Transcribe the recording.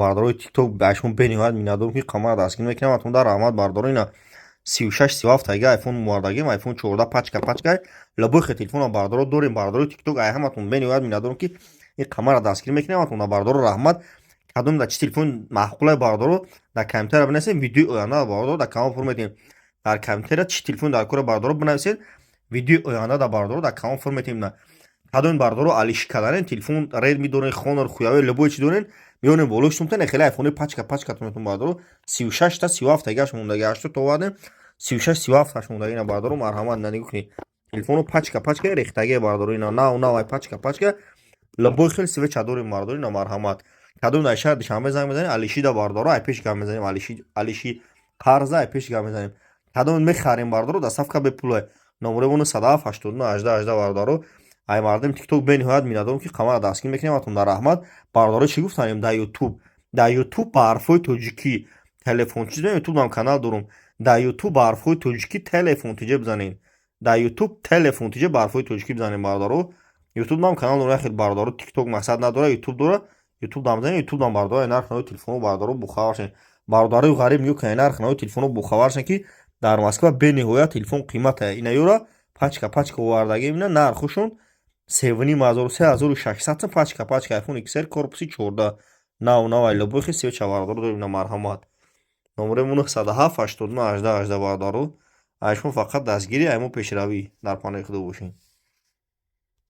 Бардорои ТикТок, ба шумо бениҳоят миннатдорам, ки қамара дастгирӣ мекунам. Атон дар раҳмат, бардоро. Ина 36, 37 тайга айфон мовардагим, айфон 14, пачка пачка, любой хел телефона, бардоро, дорем. Бардорои ТикТок, ай ҳаматон бениҳоят миннатдорам, ки ин қамара дастгирӣ мекунам. Атон, бардоро, раҳмат. Кадом да чи телефон маъқулай, бардоро, дар комментария бинависед. Видеои оянда, бардоро, дар канал фур метиҳем. Дар комментария чи телефон дар кора, бардоро, бинависед. Видеои оянда да, бардоро, дар канал фур метиҳем. Кадом, бардоро, алиши каданен телефон, Редми дорен, Хонор, Хуавей, любой чи дорен, меёнем болои сумтен. Хеле айфони пачка пачка метон, бардоро. 36 та, 37 тагаш мондаги, 80 то овардем, 36, 37 таш мондаги. Ина, бардоро, марҳамат, на, нигоҳ кунед, телефону пачка пачка рехтаги, бардоро. Ина нав нав ай, пачка пачка, любой хел свеча дорем, бардоро. Ина, марҳамат, кадом дар шаҳр Душанбе занг мезанем, алишида, бардоро, ай пеш гап мезанем, алиши, алиши қарза ай пеш гап мезанем. Кадом мехарем, бардоро, доставка бепулай. Номеремону 107 89 18 18, бардоро. Ай мардум ТикТок бениҳоят миннатдорам, ки қамара дастгир мекунем. Атон дар раҳмат, бардоро. Чӣ гуфтанем? Дар Ютуб, дар Ютуб ба ҳарфҳои тоҷикӣ телефон чиз. Ютубам канал дорум. Дар Ютуб ба ҳарфҳои тоҷикӣ телефон тиҷе бизанед. Дар Ютуб телефон тиҷе ба ҳарфҳои тоҷикӣ бизанед, бардоро. Ютубам канал дорум. Яхел, бардоро, ТикТок мақсад надора, Ютуб дора. Ютуб дам бизанед, Ютуб дам, бардоро, нарх нави телефоно, бардоро, бохабар шавед. Бародарои ғариб, нигоҳ кунед, нарх нави телефоно бохабар шавед, ки дар Москва бениҳоят телефон қимата. Ина ёра пачка пачка овардагим. Ина нархушон 3500, 3600 сум, пачка пачка iPhone XR корпуси 14, нав нав, ай, любой хел свеча, бардоро, дорем. На, марҳамат, номеремон 907 89 18 18, бардоро. Ай шумо фақат дастгирӣ, ай мо пешравӣ. Дар паноҳи Худо бошед.